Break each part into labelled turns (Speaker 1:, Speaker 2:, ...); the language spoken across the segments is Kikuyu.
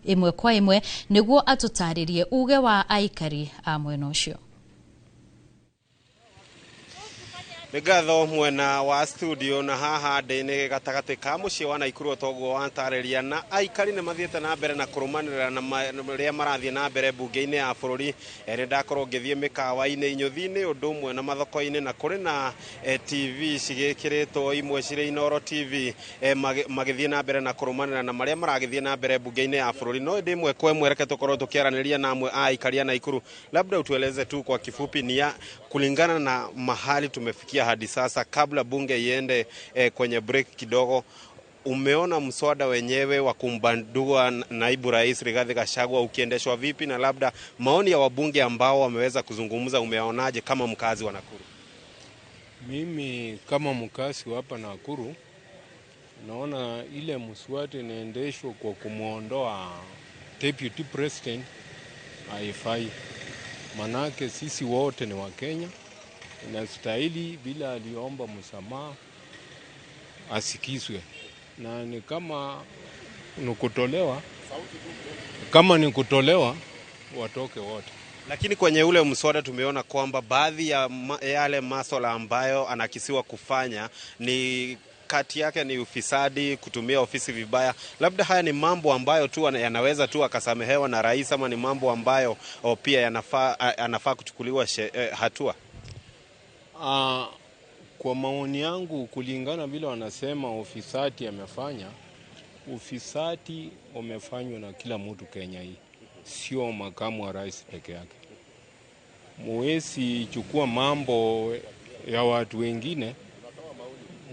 Speaker 1: Ĩmwe kwa ĩmwe nĩguo atũtarĩrie uge wa aikari a mwena ũcio.
Speaker 2: Nĩ ngatho mwena wa studio, na haha ndĩ nĩ gatagatĩ ka mũciĩ wa Naikuru toguo watarĩria, na aikari nĩ mathiĩte na mbere na kũrũmanĩrĩra na marĩa marathiĩ na mbere mbunge-inĩ ya bũrũri. Nĩ ndakorwo ngĩthiĩ mĩkawa-inĩ, inyũthi-inĩ, ũndũ ũmwe na mathoko-inĩ, na kũrĩ na TV cigĩkĩrĩtwo, imwe cirĩ Inooro TV, magĩthiĩ na mbere na kũrũmanĩrĩra na marĩa maragĩthiĩ na mbere mbunge-inĩ ya bũrũri. No ĩndĩ ĩmwe kwa ĩmwe reke tũkorwo tũkĩaranĩria na amwe a aikari a Naikuru. Labda utueleze tu kwa kifupi ni ya kulingana na mahali tumefikia hadi sasa, kabla bunge iende kwenye break kidogo, umeona mswada wenyewe wa kumbandua naibu rais Rigathi Gachagua ukiendeshwa vipi, na labda maoni ya wabunge ambao wameweza kuzungumza umeonaje kama mkazi wa Nakuru?
Speaker 3: Mimi kama mkazi wa hapa Nakuru naona ile mswada inaendeshwa kwa kumwondoa deputy president haifai, manake sisi wote ni Wakenya, inastahili bila aliomba msamaha asikizwe, na ni kama ni kutolewa, kama ni kutolewa watoke wote.
Speaker 2: Lakini kwenye ule mswada tumeona kwamba baadhi ya yale maswala ambayo anakisiwa kufanya ni kati yake ni ufisadi, kutumia ofisi vibaya. Labda haya ni mambo ambayo tu yanaweza tu akasamehewa na rais, ama ni mambo ambayo pia yanafaa kuchukuliwa hatua?
Speaker 3: Kwa maoni yangu, kulingana vile wanasema ufisadi amefanya, ufisadi umefanywa na kila mtu Kenya hii, sio makamu wa rais peke yake. Muwezi chukua mambo ya watu wengine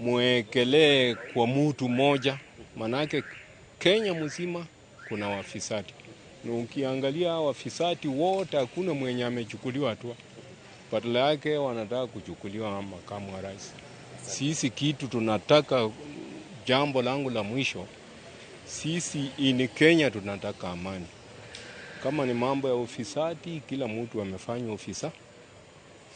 Speaker 3: mwekelee kwa mtu mmoja, manake Kenya mzima kuna wafisadi, na ukiangalia wafisadi wote hakuna mwenye amechukuliwa hatua, badala yake wanataka kuchukuliwa makamu wa rais. Sisi kitu tunataka, jambo langu la mwisho, sisi in Kenya tunataka amani. Kama ni mambo ya ufisadi, kila mtu amefanya ufisa,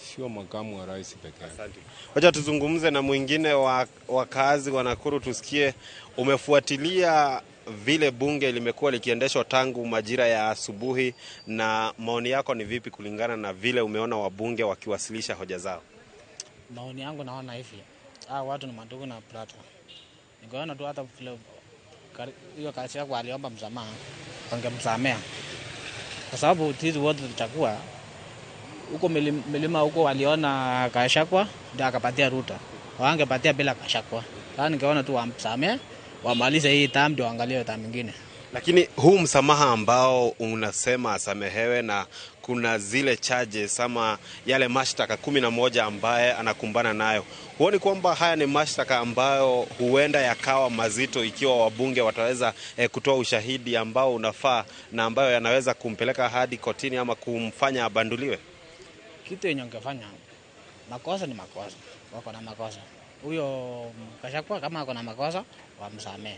Speaker 3: sio makamu wa rais peke yake.
Speaker 2: Asante. Wacha tuzungumze na mwingine wa wakazi wa Nakuru tusikie, umefuatilia vile bunge limekuwa likiendeshwa tangu majira ya asubuhi, na maoni yako ni vipi kulingana na vile umeona wabunge wakiwasilisha hoja zao?
Speaker 4: Maoni yangu naona hivi, hao watu ni mandugu na brother. Ningeona tu hata vile hiyo kazi yako aliomba msamaha, wangemsamea, kwa sababu sisi wote tutakuwa huko milima huko. Waliona Gachagua ndio akapatia Ruto, wangepatia bila Gachagua. Sasa ningeona tu wamsamee, wamalize hii term ndio waangalie term nyingine.
Speaker 2: Lakini huu msamaha ambao unasema asamehewe, na kuna zile charges ama yale mashtaka 11 ambaye anakumbana nayo, huoni kwamba haya ni mashtaka ambayo huenda yakawa mazito ikiwa wabunge wataweza kutoa ushahidi ambao unafaa na ambayo yanaweza kumpeleka hadi kotini ama kumfanya abanduliwe?
Speaker 4: Kitu yenye ungefanya, makosa ni makosa, wako na makosa. Huyo Gachagua kama ako na makosa wamsamee.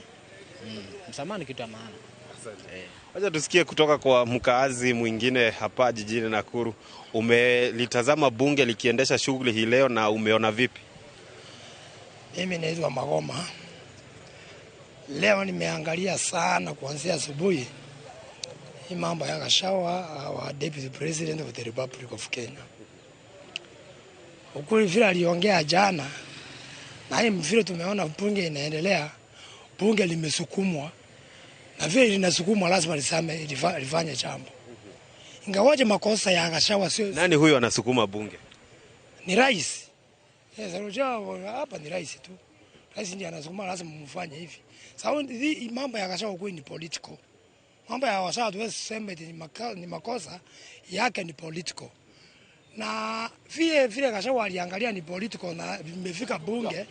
Speaker 4: Msamaha ni kitu ya maana.
Speaker 2: Wacha tusikie kutoka kwa mkaazi mwingine hapa jijini Nakuru. Umelitazama bunge likiendesha shughuli hii leo na umeona vipi?
Speaker 5: Mimi naitwa Magoma. Leo nimeangalia sana kuanzia asubuhi hii mambo ya Gachagua, our Deputy President of the Republic of Kenya. Ukweli vile aliongea jana na hii vile tumeona bunge inaendelea, bunge limesukumwa, na vile linasukumwa lazima lisame lifanye jambo. Ingawaje makosa ya Gachagua sio.
Speaker 2: Nani huyo anasukuma bunge?
Speaker 5: Ni rais. Yes, unajua hapa ni rais tu. Rais ndiye anasukuma, lazima mfanye hivi. Sasa hii mambo ya Gachagua kweli ni political. Mambo ya Gachagua tuwezi sema eti ni makosa yake, ni political. Na vile vile Gachagua aliangalia ni political na imefika bunge,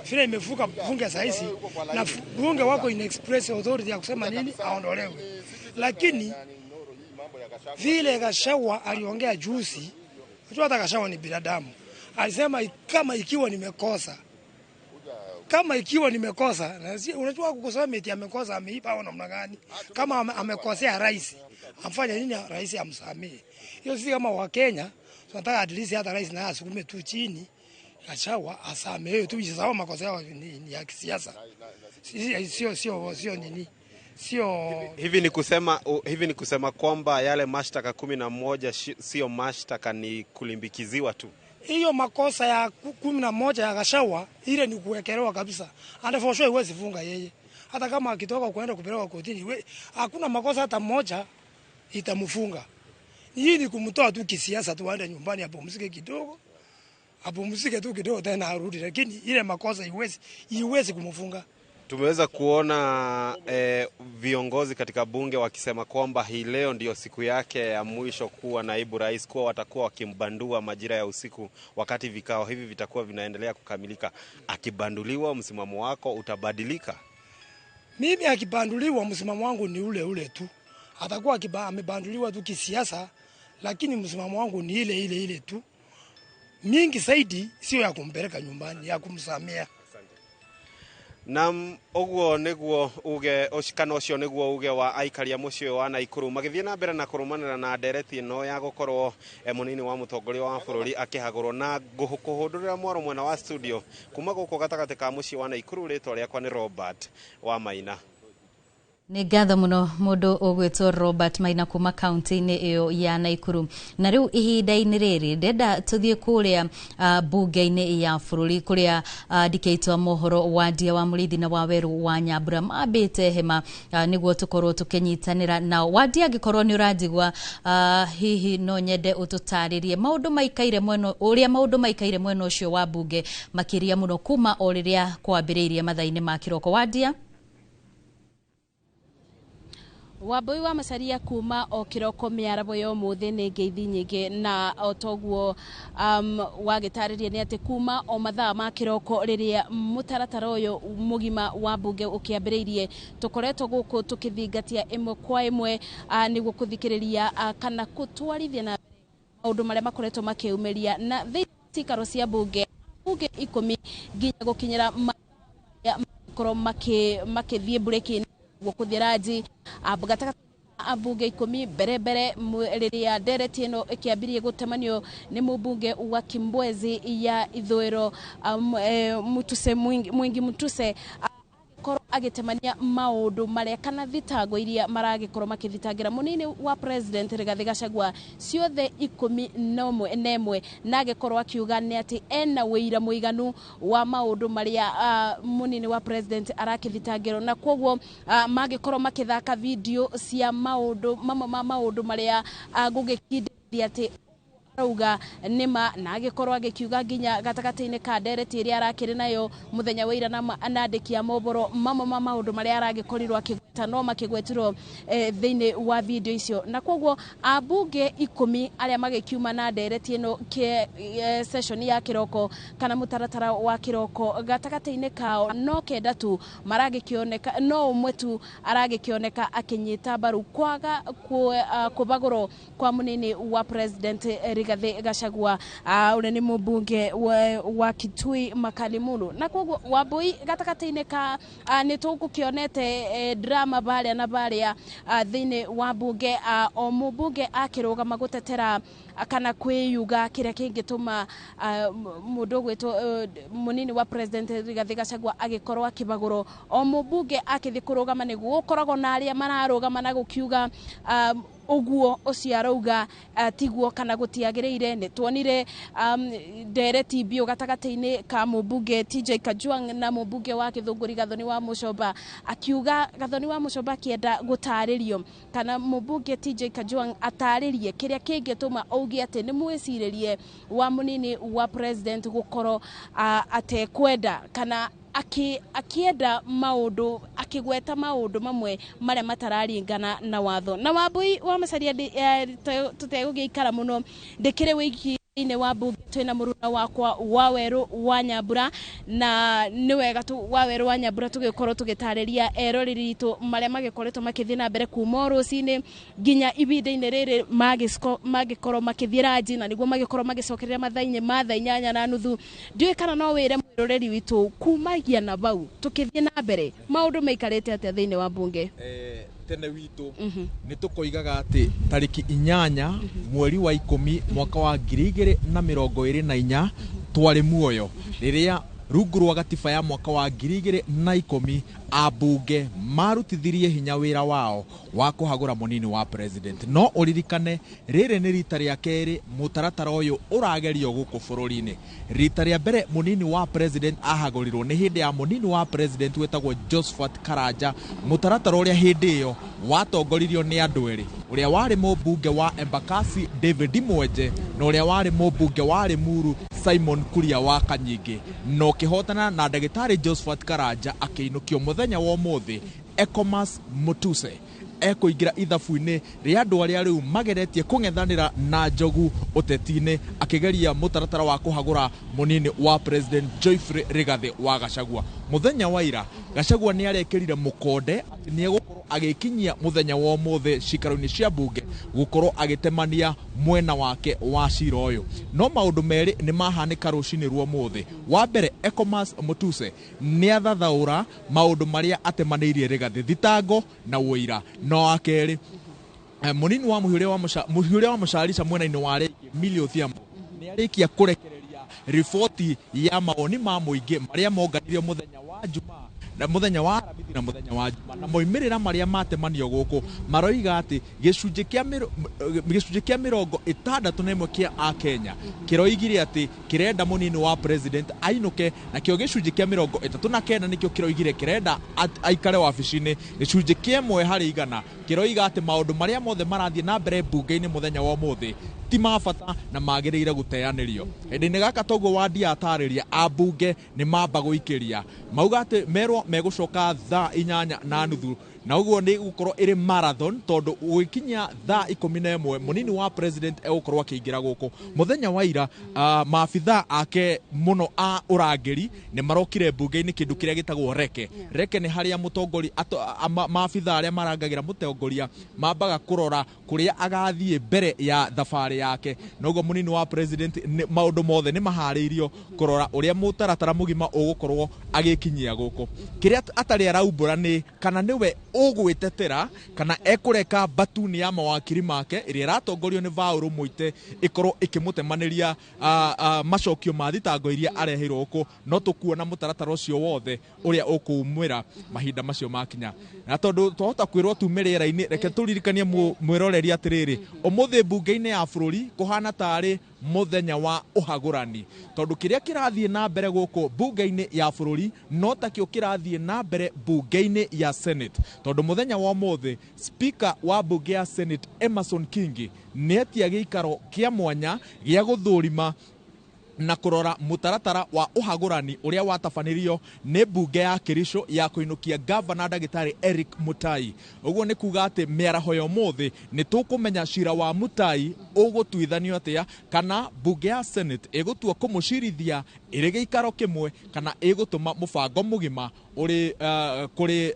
Speaker 5: vile imevuka bunge saa hizi na bunge wako in express authority ya kusema nini aondolewe. Lakini vile Gachagua aliongea juzi, unajua hata Gachagua ni binadamu. Alisema kama ikiwa nimekosa, kama ikiwa nimekosa, na unajua kukosoa eti amekosa, ameiba au namna gani? Kama amekosea rais, amfanye nini rais amsamee? Hiyo sisi kama Wakenya tunataka at least hata rais naye asukume tu chini Gachagua asamehe tu, sawa makosa yao ni ya kisiasa. Sio nini? Sio
Speaker 2: Hivi ni kusema kwamba yale mashtaka 11 sio mashtaka, ni kulimbikiziwa tu.
Speaker 5: Hiyo makosa ya 11 ya Gachagua ile ni kuwekelewa kabisa. And for sure iwezi funga yeye. Hata kama akitoka kuenda kupelekwa kotini, hakuna makosa hata moja itamfunga. Hii ni kumtoa tu kisiasa tu, aende nyumbani apumzike kidogo. Apumzike tu kidogo tena arudi, lakini ile makosa iwezi kumfunga.
Speaker 2: Tumeweza kuona viongozi katika bunge wakisema kwamba hii leo ndio siku yake ya mwisho kuwa naibu rais, kuwa watakuwa wakimbandua majira ya usiku wakati vikao hivi vitakuwa vinaendelea kukamilika. Akibanduliwa, msimamo wako utabadilika?
Speaker 5: Mimi akibanduliwa, msimamo wangu ni ule ule tu. Atakuwa amebanduliwa tu kisiasa, lakini msimamo wangu ni ile ile ile tu. Mingi zaidi sio ya kumpeleka nyumbani, ya kumsamea.
Speaker 2: Nam uguo niguo uge kana ucio niguo uge wa aikari a muciĩ wa Naikuru magithie na mbere na kurumanĩra na ndereti ĩno ya gũkorwo mũnini wa mũtongoria wa bũrũri akĩhagũrwo na kũhũndũrĩra mwaro mwena wa studio kuma gũkũ gatagatĩ ka mũciĩ wa Naikuru. Rĩtwa rĩakwa nĩ Robert wa Maina.
Speaker 1: Nĩ ngatho mũno mũndũ ũgwĩtwo Robert Maina kuma kaunti-inĩ ĩyo ya Naikuru. Na rĩu ihinda-inĩ rĩrĩ ndenda tũthiĩ kũrĩa bunge-inĩ ya bũrũri kũrĩa ndikĩitwa mohoro wa Ndia wa Mũrĩithi na wa Werũ wa Nyambura mambĩte hema nĩguo tũkorwo tũkĩnyitanĩra nao. Wandia, angĩkorwo nĩ ũranjigua, hihi no nyende ũtũtarĩrie maũndũ maikaire mwena ũrĩa maũndũ maikaire mwena ũcio wa bunge, makĩria mũno kuma o rĩrĩa kwambĩrĩirie mathaa-inĩ ma kĩroko. Wandia.
Speaker 6: Wambui wa Macaria, kuma o kiroko mĩarabo ya ũmũthĩ nĩ ngeithi nyingĩ, na o toguo wagĩtarĩria nĩ atĩ kuma o mathaa ma kĩroko rĩrĩa mũtaratara ũyũ mũgima wa mbunge ũkĩambĩrĩirie, tũkoretwo gũkũ tũkĩthingatia ĩmwe kwa ĩmwe nĩguo kũthikĩrĩria kana gũtwarithia na maũndũ marĩa makoretwo makĩumĩria na thĩinĩ wa cikaro cia bunge 10 nginya gũkinyĩra makorwo makĩthiĩ mburĩki gũkũthiĩ ranji gatagatĩ ambunge 10. Mbere mbere rĩrĩa ndereti ĩno ĩkĩambirie gũtemanio nĩ mũmbunge wa Kimbwezi ya ithũĩro, Mutuse Mwingi Mutuse, korwo agĩtemania maũndũ marĩa kana thitango iria maragĩkorwo makĩthitangira mũnini wa president Rigathi Gachagua ciothe 11, na agĩkorwo akiuga nĩ atĩ ena wĩira mũiganu wa maũndũ marĩa mũnini wa president arakĩthitangĩrwo, na koguo magĩkorwo makĩthaka video cia maũndũ mamwe ma maũndũ marĩa gũgĩkindĩria atĩ arauga nĩma, na agĩkorwo agĩkiuga nginya gatagatĩ-inĩ ka ndereti ĩrĩa arakĩrĩ nayo mũthenya wa ira na andĩki a mohoro, mamwe ma maũndũ marĩa aragĩkorirwo akĩgweta no makĩgwetirwo thĩinĩ wa video icio. Na koguo ambunge 10 arĩa magĩkiuma na ndereti ĩno session ya kĩroko kana mũtaratara wa kĩroko, gatagatĩ-inĩ kao no 9 tu maragĩkĩoneka, no ũmwe tu aragĩkĩoneka akĩnyita mbaru kwaga kũbagũrwo kwa mũnini wa president Rigathi Gachagua, ũrĩa nĩ mũmbunge wa Kitui Makali Mulu. Na koguo Wambui, gatagatĩ-inĩ ka nĩ tũgũkĩonete drama barĩa na barĩa thĩinĩ wa mbunge, o mũmbunge akĩrũgama gũtetera kana kwĩyuga kĩrĩa kĩngĩtũma mũndũ ũgwĩtwo mũnini wa president Rigathi Gachagua agĩkorwo akĩbagũrwo. O mũmbunge akĩthiĩ kũrũgama nĩguo gũkoragwo na arĩa mararũgama na gũkiuga ũguo ũcio arauga tiguo kana gũtiagĩrĩire. Nĩ tuonire ndereti biũ gatagatĩ-inĩ ka mũmbunge TJ Kajwang na mũmbunge wa Gĩthũngũri Gathoni wa Mũcomba, akiuga Gathoni wa Mũcomba akĩenda gũtarĩrio kana mũmbunge TJ Kajwang atarĩrie kĩrĩa kĩngĩtũma auge atĩ nĩ mwĩcirĩrie wa mũnini wa president gũkorwo atekwenda kana akienda maũndũ, akĩgweta maũndũ mamwe marĩa matararingana na watho. Na Wambui wa Macaria, tũtegũgĩikara mũno, ndĩkĩrĩ wĩiki thĩinĩ wa mbunge, twĩna mũruna wakwa wa Werũ wa Nyambura, na nĩ wega tu wa Werũ wa Nyambura tũgĩkorwo tũgĩtarĩria eroreri itũ marĩa magĩkoretwo makĩthiĩ na mbere kuma o rũcinĩ nginya ihinda-inĩ rĩrĩ magĩkorwo makĩthiĩ ranji, na nĩguo magĩkorwo magĩcokerera mathaa-inĩ ma thaa 8:30. Ndiũĩ kana no wĩre mwĩroreri witũ kumagia na bau tũkĩthiĩ na mbere maũndũ maikarĩte atĩa thĩinĩ wa mbunge.
Speaker 7: Tene witũ nĩ tũkoigaga atĩ tarĩki 8 mweri wa 10 mwaka wa 2024 twarĩ muoyo rĩrĩa Rungu rwa gatiba ya mwaka wa 2010, ambunge marutithirie hinya wĩra wao wa kũhagũra mũnini wa president. No ũririkane rĩrĩ nĩ rita rĩa kerĩ mũtaratara ũyũ ũragerio gũkũ bũrũri-inĩ. Rita rĩa mbere mũnini wa president ahagũrirwo nĩ hĩndĩ ya mũnini wa president wĩtagwo Josephat Karanja, mũtaratara ũrĩa hĩndĩ ĩyo watongoririo nĩ andũ erĩ, ũrĩa warĩ mũmbunge wa Embakasi David Mwenje na ũrĩa warĩ mũmbunge wa Limuru Simon Kuria wa Kanyingĩ, na ũkĩhotana na ndagĩtarĩ Josephat Karanja akĩinũkio. Mũthenya wa ũmũthĩ Ecomas Mutuse ekũingĩra ithabu-inĩ rĩa andũ arĩa rĩu mageretie kũng'ethanĩra na Njogu ũteti-inĩ, akĩgeria mũtaratara wa kũhagũra mũnini wa president Geoffrey Rigathĩ wa Gachagua. Mũthenya wa ira Gachagua nĩ arekĩrire mũkonde atĩ nĩ egũkorwo agĩkinyia mũthenya wa ũmũthĩ cikaro-inĩ cia mbunge gũkorwo agĩtemania mwena wake wa cira ũyũ. No maũndũ merĩ nĩ mahanĩka rũcinĩ rwa ũmũthĩ. Wa mbere, Ecomas Mutuse nĩ athathaũra maũndũ marĩa atemanĩirie Rigathĩ, thitango na ũira. No wa kerĩ, mũnini wa mũhiũrĩa wa mũcarica mwena-inĩ wa Rĩngĩ Millie Odhiambo nĩ arĩkia kũrekereria riboti ya mawoni ma mũingĩ marĩa monganirio mũthenya wa Jumaa na mũthenya wa Aramithi na mũthenya wa Juma, na moimĩrĩra marĩa matemanio gũkũ maroiga atĩ gĩcunjĩ kĩa 61 kĩa Akenya kĩroigire atĩ kĩrenda mũnini wa president ainũke, nakĩo gĩcunjĩ kĩa 39 nĩkĩo kĩroigire kĩrenda aikare wabici-inĩ. Gĩcunjĩ kĩa 1 harĩ 100 kĩroiga atĩ maũndũ marĩa mothe marathiĩ na mbere mbunge-inĩ mũthenya wa ũmũthĩ ti ma bata na magĩrĩire gũteanĩrio. Hĩndĩ-inĩ gaka toguo Wandia atarĩria, ambunge nĩ mamba gũikĩria mauga atĩ merwo megũcoka thaa 8:30, na ũguo nĩ gũkorwo ĩrĩ marathon tondũ gũgĩkinya thaa 11 mũnini wa president egũkorwo akĩingĩra gũkũ. Mũthenya wa ira maabithaa ake mũno a ũrangĩri nĩ marokire mbunge-inĩ kĩndũ kĩrĩa gĩtagwo reke. Reke nĩ harĩa mũtongoria maabithaa arĩa marangagĩra mũtongoria mambaga kũrora kũrĩa agathiĩ mbere ya thabarĩ yake. Noguo mũnini wa president maũndũ mothe nĩ maharĩirio kũrora ũrĩa mũtaratara mũgima ũgũkorwo agĩkinyia gũkũ. Kĩrĩa atarĩ araumbũra nĩ kana nĩwe ũgwĩtetera kana ekũreka mbatuni ya mawakiri make ĩrĩa ĩratongorio nĩ Vaũrũ Mũite ĩkorwo ĩkĩmũtemanĩria macokio ma thitango iria areheirwo gũkũ. No tũkuona mũtaratara ũcio wothe ũrĩa ũkũmwĩra mahinda macio makinya. Na tondũ twahota kwĩrwo tume rĩera-inĩ, reke tũririkanie mwĩroreri atĩrĩrĩ, ũmũthĩ mbunge-inĩ ya bũrũri kũhana tarĩ mũthenya wa ũhagũrani, tondũ kĩrĩa kĩrathiĩ na mbere gũkũ mbunge-inĩ ya bũrũri no takĩo kĩrathiĩ na mbere mbunge-inĩ ya Senate, tondũ mũthenya wa ũmũthĩ speaker wa mbunge ya Senate Emerson Kingi nĩetia gĩikaro kĩa mwanya gĩa gũthũrima na kũrora mũtaratara wa ũhagũrani ũrĩa watabanĩrio nĩ mbunge ya Kericho ya kũinũkia gavana ndagĩtarĩ Eric Mutai. Ũguo nĩ kuga atĩ mĩaraho ya ũmũthĩ nĩ tũkũmenya cira wa Mutai ũgũtuithanio atĩa, kana mbunge ya Senate ĩgũtua kũmũcirithia ĩrĩ gĩikaro kĩmwe kana ĩgũtũma mũbango mũgima ũrĩ kũrĩ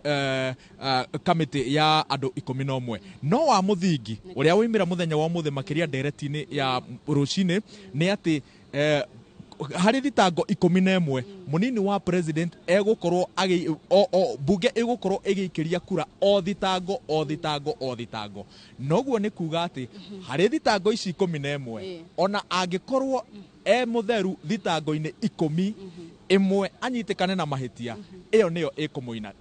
Speaker 7: kamĩtĩ ya andũ 11. No wa mũthingi ũrĩa woimĩra mũthenya wa ũmũthĩ makĩria ndereti-inĩ ya rũcinĩ nĩ atĩ harĩ thitango 11 mũnini wa president egũkorwo mbunge ĩgũkorwo ĩgĩikĩria kura o thitango o thitango o thitango. Noguo nĩ kuga atĩ harĩ thitango ici 11 ona angĩkorwo e mũtheru thitango-inĩ 10 ĩmwe anyitĩkane na mahĩtia, ĩyo nĩyo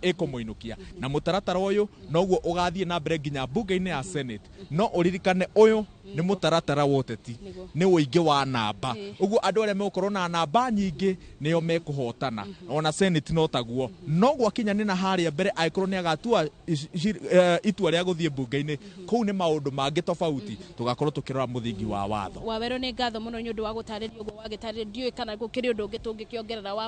Speaker 7: ĩkũmũinũkia. Na mũtaratara ũyũ noguo ũgathiĩ na mbere nginya mbunge-inĩ ya Senate. No ũririkane ũyũ nĩ mũtaratara wa ũteti, nĩ ũingĩ wa namba, ũguo andũ arĩa megũkorwo na namba nyingĩ nĩo mekũhotana. Ona Senate no taguo. No gwakinya nĩ na harĩa mbere angĩkorwo nĩ agatua itua rĩa gũthiĩ mbunge-inĩ, kũu nĩ maũndũ mangĩ tofauti tũgakorwo tũkĩrora mũthingi wa watho.
Speaker 6: Wawerũ, nĩ ngatho mũno nĩ ũndũ wa gũtarĩria ũguo wagĩtarĩria. Ndiũĩ kana gũkĩrĩ ũndũ ũngĩ tũngĩkĩongerera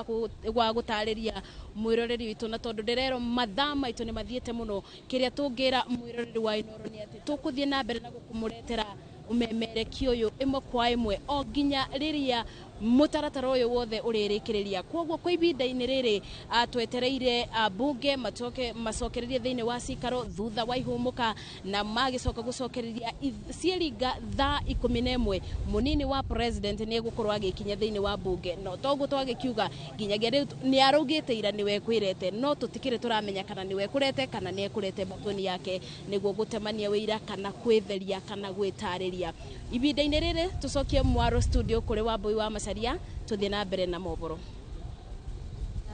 Speaker 6: wa gũtarĩria mwĩroreri witũ, na tondũ ndĩrerwo mathaa maitũ nĩ mathiĩte mũno, kĩrĩa tũngĩra mwĩroreri wa Inooro nĩ atĩ tũkũthiĩ na mbere na gũkũmũretera ũmemerekia ũyũ ĩmwe kwa ĩmwe o nginya rĩrĩa mũtaratara ũyũ wothe ũrĩrĩkĩrĩria. Koguo kwa ihinda-inĩ rĩrĩ twetereire bunge matoke macokererie thĩinĩ wa cikaro thutha wa ihũmũka, na magĩcoka gũcokereria ciĩringa thaa 11 mũnini wa president nĩ egũkorwo agĩkinya thĩinĩ wa bunge. No toguo twagĩkiuga nginyagia rĩu nĩ araugĩte ira nĩwe kwĩrete, no tũtikĩrĩ tũramenya kana nĩwe kũrete kana nĩ ekũrete mbatoni yake nĩguo gũtemania wĩira kana kwĩtheria kana gwĩtarĩria. Ihinda-inĩ rĩrĩ tũcokie mwaro studio kũrĩ Wambui wa Macharia, tũthiĩ na mbere na mohoro.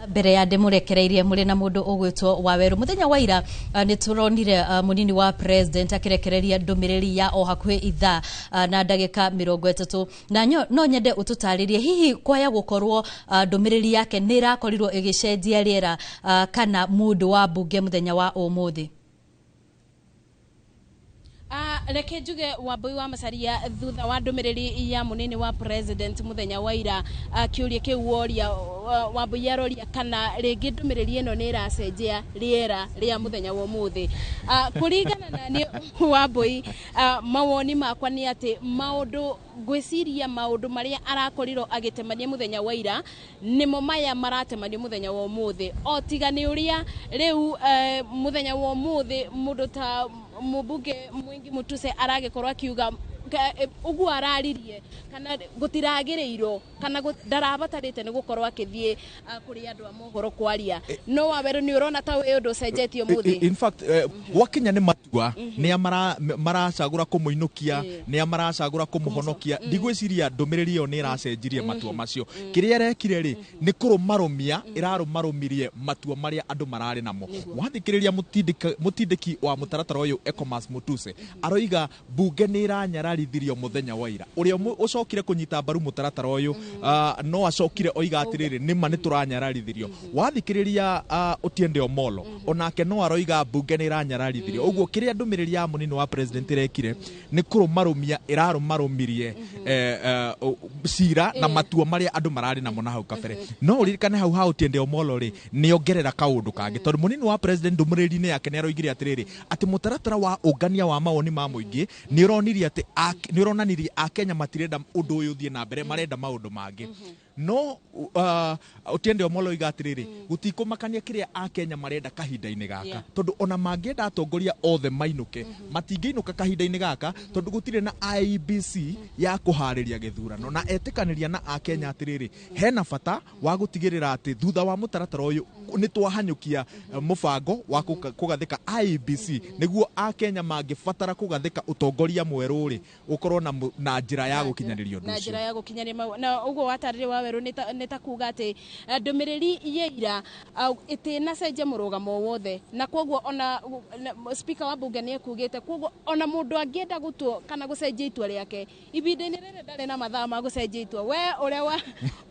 Speaker 1: Mbere ya ndĩmũrekereirie mũrĩ na mũndũ ũgwĩtwo Wawerũ, mũthenya wa ira nĩ tũronire mũnini wa president akĩrekereria ndũmĩrĩri ya o hakuhĩ ithaa na ndagĩka 30, na no nyende ũtũtarĩrie hihi kwaya gũkorwo ndũmĩrĩri yake nĩ ĩrakorirwo ĩgĩcenjia rĩera kana mũndũ wa mbunge mũthenya wa ũmũthĩ.
Speaker 6: Reke njuge, Wambui wa Macaria, thutha wa ndũmĩrĩri ya mũnini wa president mũthenya wa ira, kĩũria kĩu woria, Wambui aroria kana rĩngĩ ndũmĩrĩri ĩno nĩ ĩracenjia rĩera rĩa mũthenya wa ũmũthĩ. Kũringana na niĩ, Wambui, mawoni makwa nĩ atĩ maũndũ ngwĩciria maũndũ marĩa arakorirwo agĩtemania mũthenya wa ira nĩmo maya maratemanio mũthenya wa ũmũthĩ, o tiga nĩ ũrĩa rĩu mũthenya wa ũmũthĩ mũndũ ta mũmbunge Mwingi Mutuse aragĩkorwo akiuga ũguo araririe kana gũtiragĩrĩirwo kana ndarabatarĩte nĩ gũkorwo akĩthiĩ kũrĩ andũ a mohoro kwaria. No Wawerũ, nĩ ũrona ta wĩ ũndũ ũcenjetie ũmũthĩ?
Speaker 7: In fact, gwakinya nĩ matua nĩa maracagũra kũmũinũkia, nĩa maracagũra kũmũhonokia, ndigwĩciria ndũmĩrĩri ĩyo nĩ ĩracenjirie matua macio. Kĩrĩa ĩrekire rĩ, nĩ kũrũmarũmia ĩrarũmarũmirie matua marĩa andũ mararĩ namo. Wathikĩrĩria mũtindĩki wa mũtaratara ũyũ, Ecomas Mutuse, aroiga mbunge nĩ ĩranyararithirio mũthenya wa ira. Ũrĩa ũcokire kũnyita mbaru mũtaratara ũyũ no acokire oiga atĩrĩrĩ, nĩma nĩ tũranyararithirio. Wathikĩrĩria Otiende Omolo, onake no aroiga mbunge nĩ ĩranyararithirio. Ũguo kĩrĩa ndũmĩrĩri ya mũnini wa president ĩrekire nĩ kũrũmarũmia ĩrarũmarũmirie cira na matua marĩa andũ mararĩ namo na hau kabere. No ũririkane hau ha Otiende Omolo rĩ, nĩ ongerera kaũndũ kangĩ, tondũ mũnini wa president ndũmĩrĩri-inĩ yake nĩ aroigire atĩrĩrĩ, atĩ mũtaratara wa ũngania wa mawoni ma mũingĩ nĩ ũronirie atĩ nĩ ũronanirie akenya matirenda ũndũ ũyũ ũthiĩ na mbere, marenda maũndũ mangĩ. No Otiende Omolo oiga atĩrĩrĩ, gũtikũmakania kĩrĩa akenya marenda kahinda-inĩ gaka, tondũ ona mangĩenda atongoria othe mainũke, matingĩinũka kahinda-inĩ gaka, tondũ gũtirĩ na IEBC ya kũharĩria gĩthurano. Na etĩkanĩria na akenya atĩrĩrĩ, hena bata wa gũtigĩrĩra atĩ thutha wa mũtaratara ũyũ nĩ twahanyũkia mũbango wa kũgathĩka IEBC, nĩguo akenya mangĩbatara kũgathĩka ũtongoria mwerũ rĩ, ũkorwo na njĩra ya gũkinyanĩria ũndũ
Speaker 6: na
Speaker 7: ũcio.
Speaker 6: Njĩra ya gũkinyanĩria na ũguo watarĩria, Wawerũ, nĩ ta kuga atĩ ndũmĩrĩri ya ira ĩtĩnacenjia mũrũgamo wothe, na koguo ona speaker wa bunge nĩ ekugĩte, koguo ona mũndũ angĩenda gũtua kana gũcenjia itua rĩake ihinda-inĩ rĩrĩ, ndarĩ na mathaa ma gũcenjia itua. We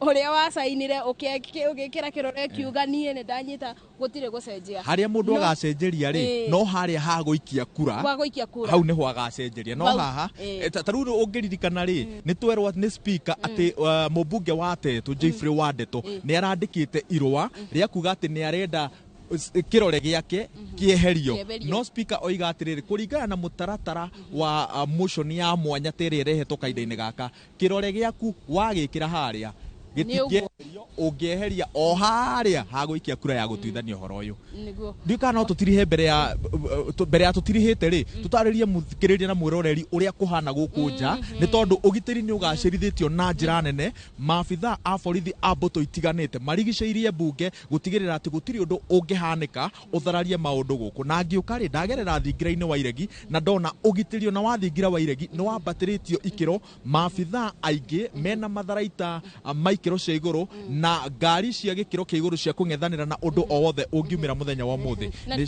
Speaker 6: ũrĩa wacainire ũgĩkĩra kĩrore kiuga niĩ nĩ ndanyita, gũtirĩ gũcenjia.
Speaker 7: Harĩa mũndũ agacenjeria rĩ, no harĩa ha gũikia kura.
Speaker 6: Gwa gũikia kura.
Speaker 7: Hau nĩho agacenjeria, no haha ta rĩu ũngĩririkana rĩ, nĩ twerwo nĩ speaker atĩ mũmbunge wa Tetu Jeffrey Wandeto nĩ arandĩkĩte irũa rĩa kuga atĩ nĩ arenda kĩrore gĩake kĩeherio.
Speaker 6: Kĩeherio.
Speaker 7: No speaker oiga atĩrĩrĩ, kũringana na mũtaratara wa motion ya mwanya ta ĩrĩa ĩrehetwo kahinda-inĩ gaka, kĩrore gĩaku wagĩkĩra harĩa gĩtingĩeherio, ũngĩeheria o harĩa hagũikia kura ya gũtuithania ũhoro ũyũ. Ndiũ kana no tũtirihe mbere ya tũtirihĩte rĩ, tũtarĩrie mũthikĩrĩria na mwĩroreri ũrĩa kũhana gũkũ nja, nĩ tondũ ũgitĩri nĩ ũgacĩrithĩtio na njĩra nene. Maabitha a borithi a mbũtũ itiganĩte marigicĩirie mbunge gũtigĩrĩra atĩ gũtirĩ ũndũ ũngĩhanĩka ũthararie maũndũ gũkũ. Na ngĩũka rĩ, ndagerera thingira-inĩ wa Iregi na ndona ũgitĩri ona wa thingira wa Iregi nĩ wambatĩrĩtio ikĩro. Maabitha aingĩ mena matharaita ma ikĩro cia igũrũ na ngari cia gĩkĩro kĩa igũrũ cia kũng'ethanĩra na ũndũ o wothe ũngiumĩra mũthenya wa ũmũthĩ nĩ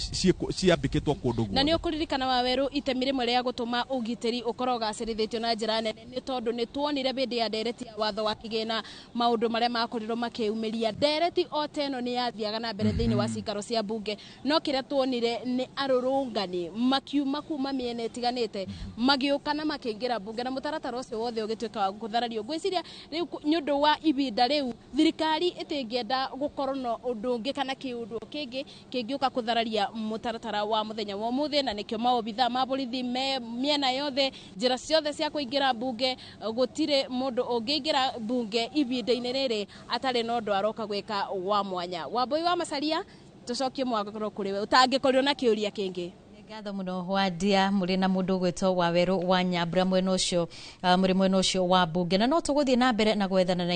Speaker 7: ciambĩkĩtwo kũndũ
Speaker 6: Na nĩ
Speaker 7: guothe.
Speaker 6: ũkũririkana, Wawerũ, itemi rĩmwe rĩa gũtũma ũgitĩri ũkorwo ũgacĩrithĩtio na njĩra nene nĩ tondũ nĩ tuonire hĩndĩ ya ndereti ya watho wa kĩgĩna maũndũ marĩa makorirwo makĩumĩria. Ndereti o ta ĩno nĩ yathiaga na mbere thĩinĩ wa cikaro cia mbunge, no kĩrĩa tuonire nĩ arũrũngani makiuma kuma mĩena ĩtiganĩte magĩũka na makĩingĩra mbunge, na mũtaratara ũcio wothe ũgĩtuĩka wa gũtharario. Ngwĩciria rĩu nĩ ũndũ wa ihinda rĩu thirikari ĩtĩngĩenda gũkorwo na ũndũ ũngĩ kana kĩũndũ kĩngĩ kĩngĩũka kũthararia mũtaratara wa mũthenya wa ũmũthĩ, na nĩkĩo maobitha ma borithi me mĩena yothe, njĩra ciothe cia kũingĩra mbunge. Gũtirĩ mũndũ ũngĩingĩra mbunge ihinda-inĩ rĩrĩ atarĩ na ũndũ aroka gwĩka wa mwanya. Wambui wa Macaria, tũcokie mwakoro kũrĩ we ũtangĩkorirwo na kĩũria kĩngĩ.
Speaker 1: Ngatho mũno, Wandia. Mũrĩ na mũndũ ũgwĩtwo Wawerũ wa Nyambura mwena ũcio, mũrĩ mwena ũcio wa mbunge, na no tũgũthiĩ na mbere na gwethana na